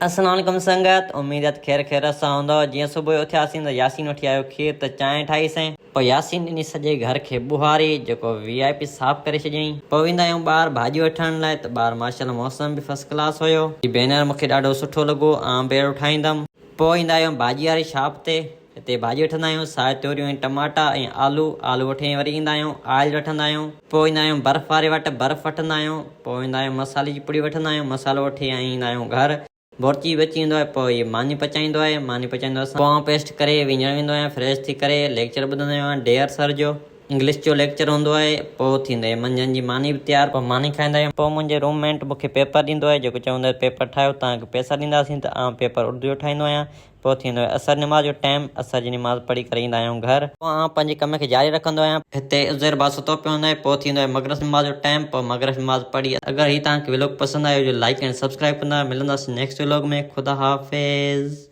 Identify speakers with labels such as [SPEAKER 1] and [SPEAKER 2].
[SPEAKER 1] السلام عليڪم سنگت اميد ته خير خير سان هوندؤ جيئن صبح جو اٿياسين ته ياسين وٺي آيو کير ته چانهه ٺاهي سين پوء ياسين ڏني سڄي گهر کي ٻوهاري جيڪو وي آء پي صاف ڪري ڇڏيائين پوء ويندا آهيون ٻاهر ڀاڄي وٺڻ لاء ته ٻاهر ماشاءالله موسم به فرسٽ ڪلاس هيو هي بينر مونکي ڏاڍو سٺو لڳو آئون به اهڙو ٺاهيندم پوء ايندا آهيون ڀاڄي واري شاپ تي هتي ڀاڄي وٺندا آهيون سائي توريون ۽ ٽماٽا ۽ آلو، آلو وٺي ۽ وري ايندا آهيون آئل وٺندا آهيون، پوء ايندا آهيون برف واري وٽ برف وٺندا آهيون، پوء ايندا آهيون مصالحي جي پڙي وٺندا آهيون، مصالحو وٺي ۽ ايندا آهيون گهر، بورچي به اچي ويندو آهي، پوء هي ماني پچائيندو آهي، ماني پچائيندو اسان پوء آئون پيسٽ ڪري وينجهڻ ويندو آهيان، فريش ٿي ڪري ليڪچر ٻڌندو آهيان ڊيئر سر جو انگلش جو ليڪچر هوندو آهي، پوء ٿيندي آهي منجهند جي ماني به تيار، پوء ماني کائيندا آهيون، پوء منهنجي روم مينٽ مون کي پيپر ڏيندو آهي جيڪو چوندو آهي پيپر ٺاهيو توهان کي پئسا ڏينداسين ته آئون پيپر اردو جو ٺاهيندو آهيان، پوء ٿيندو آهي عصر نماز جو ٽائيم، عصر جي نماز پڙهي ڪري ايندا آهيون گهر. پوء آئون پنهنجي ڪم کي جاري رکندو آهيان. هتي عزير با ستو پيو هوندو آهي، پوء ٿيندو آهي مغرب نماز جو ٽائيم، پوء مغرب نماز پڙهي. اگر هي توهان کي ولوگ پسند آيو هجي لائيڪ ۽ سبسڪرائيب ڪندا، ملنداسين نيڪسٽ ولوگ ۾ خدا حافظ.